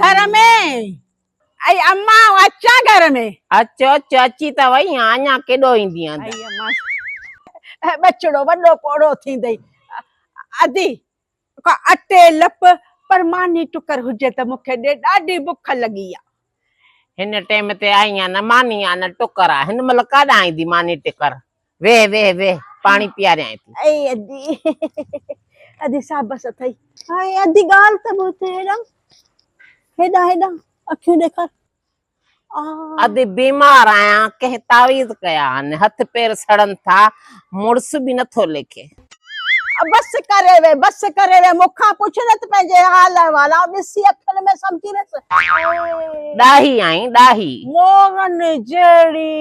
گهر ۾؟ ائي اما آئون اچان گهر ۾؟ اچ اچ اچي ته وئي آن اڃا ڪيڏو ايندين اندر. ائي اما ٻچڙو وڏو پوڙهو ٿيندئي. ادي ڪا اٽي لپ پر ماني ٽڪر هجي ته مون کي ڏي ڏاڍي بک لڳي آ. هن ٽيم تي آئي آن نه ماني آ نه ٽڪر آ هن مهل ڪاڏانهن ايندي ماني ٽڪر. ويهه ويهه ويهه پاڻي پياريانء ٿي. اي ادي ادي شابس اٿئي. هاء ادي ڳالهه ته ٻڌ هيڏانهن هيڏانهن هيڏانهن اکيون ڏيکار. آ. ادي بيمار آهيان ڪنهن تعويذ ڪيا آهن هٿ پير سڙن ٿا مڙس به نٿو ليکي. بس ڪري وي بس ڪري وي مون کان پڇ نه ته پنهنجي حال احوال آئون ڏسي اکين ۾ سمجهي ويس. ڏاهي آهين ڏاهي. مورن جهڙي.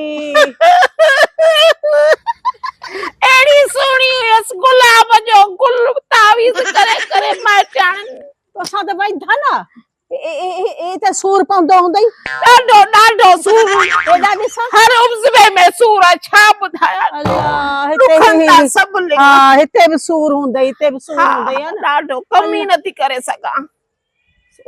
اهڙي سهڻي هيس گلاب جو گل تعويذ ڪري ڪري مائٽياڻين. توسان ته وئي ڌن آ. اي ته سور پوندو هوندئي. ڏاڍو ڏاڍو سور. هيڏانهن ڏسان. هر عضوي ۾ سور آ ڇا ٻڌايان. الله هتي ڏکن ٿا سڀ لڱ. ها هتي به سور هوندئي هتي به سور هوندئي ها نه. ڏاڍو ڪم ئي نٿي ڪري سگهان.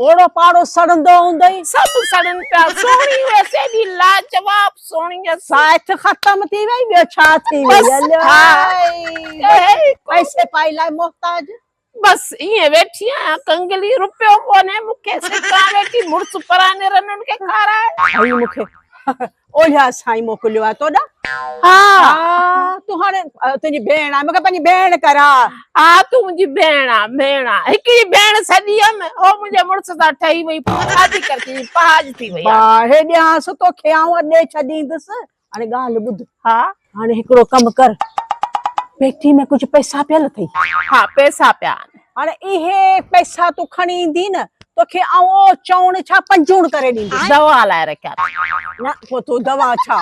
اوڙو پاڙو سڙندو هوندئي. سڀ سڙن پيا. سهڻي هيس ايڏي لاجواب سهڻي هيس. سائٿ ختم ٿي وئي ٻيو ڇا ٿي وئي. بس ها. پئسي پائي لاء محتاج. بس ائين ويٺي آهيان ڪنگلي روپيو ڪونهي مون کي سڪان ويٺي مڙس پراني رنن کي کارائي. ڀئي مون کي اولياء سائين موڪليو آهي تو ڏانهن. ها. ها تون هاڻي تنهنجي ڀيڻ آهي مون کي پنهنجي ڀيڻ ڪر ها. ها تون منهنجي ڀيڻ آ ڀيڻ آ هڪڙي ڀيڻ سڏي هيم هو منهنجي مڙس سان ٺهي وئي پوء شادي ڪري ڇڏي پهاڄ ٿي وئي آ. باهه ڏيانس توکي آئون اڏي ڇڏيندس هاڻي ڳالهه ٻڌ. ها. هاڻي هڪڙو ڪم ڪر. پيٽي ۾ ڪجهه پئسا پيل اٿئي. ها پئسا پيا آهن. هاڻي اهي پئسا تون کڻي ايندين نه توکي آئون او چوڻ ڇا پنجوڻ ڪري ڏيندس. دوا لاء رکيا اٿم. نه پوء تون دوا ڇا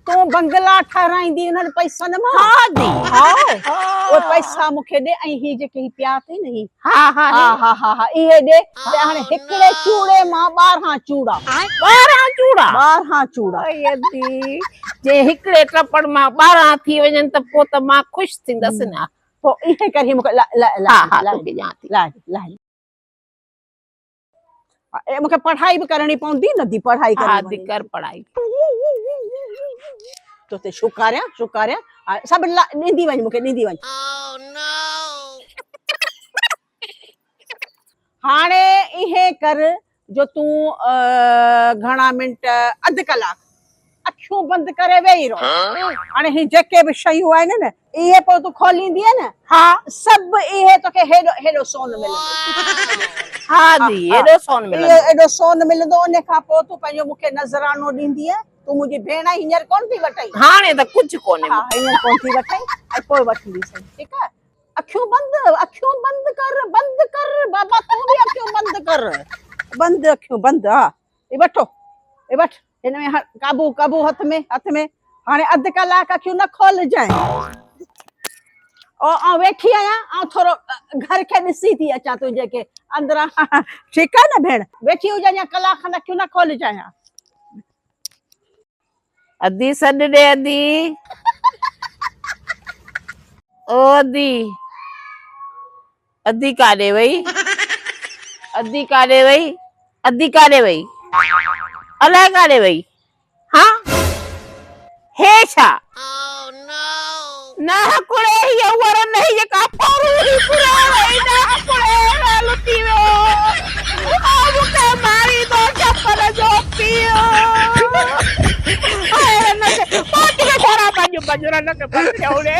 تون بنگلا ٺهرائيندين انهن پئسن مان. ها the. ها اهي پئسا مون کي ڏي ۽ هي جيڪي هي پيا اٿئي نه هي. ها ها ها ها ها ها اهي ڏي ته هاڻي هڪڙي چوڙي مان 12 چوڙا. 12 چوڙا؟ 12 چوڙا. اي ادي جي هڪڙي ٽپڙ مان 12 ٿي وڃن ته پوء ته مان خوش ٿيندس نه. پوء اهي ڪري مون کي لا لا لا ها ها توکي ڏيان ٿي. لا لا اي مون کي پڙهائي به ڪرڻي پوندي نه the پڙهائي ڪرڻي ها the ڪر پڙهائي. تو تي شڪاريان شڪاريان سڀ ڏيندي وڃ مون کي ڏيندي وڃ. هاڻي ائين ڪر جو تون گهڻا منٽ اڌ ڪلاڪ اکيون بند ڪري ويهي رهه. هاڻي هي جيڪي به شيون آهن نه اهي پوء تون کوليندينء نه ها سڀ اهي توکي هيڏو هيڏو سون ملندو. ها the هيڏو سون ملندو. اهو ايڏو سون ملندو ان کان پوء تون پنهنجو مون کي نذرانو ڏيندينء. تون منهنجي ڀيڻ آهين هينئر ڪونه ٿي وٺئين. هاڻي ته ڪجهه ڪونهي مون کي. ها هينئر ڪونه ٿي وٺئين ۽ پوء وٺنديسين ٺيڪ آهي. اکيون بند اکيون بند ڪر بند ڪر بابا تون به اکيون بند ڪر بند اکيون بند ها هي وٺو هي وٺ هن ۾ هڻ قابو قابو هٿ ۾ هٿ ۾ هاڻي اڌ ڪلاڪ اکيون نه کولجانء. او آئون ويٺي آهيان آئون ٿورو گهر کي ڏسي ٿي اچان تنهنجي کي اندران ٺيڪ آهي نه ڀيڻ ويٺي هجان يا ڪلاڪ کن اکيون نه کولجانء ها. ادي سڏ ڏي ادي او ادي ادي ڪاڏي وئي ادي ڪاڏي وئي ادي ڪاڏي وئي الائي ڪاڏي وئي ها هي ڇا نه هڪڙي هي اها رن هي جيڪا ڦورو هي پوري وئي نه هڪڙي لٽي ويو او مونکي ماريندو چپل جو پيء هاء رن کي پاچ ۾ ڇورا ڀڄ ڀڄ رن کي ڀڄ ڇوڙي.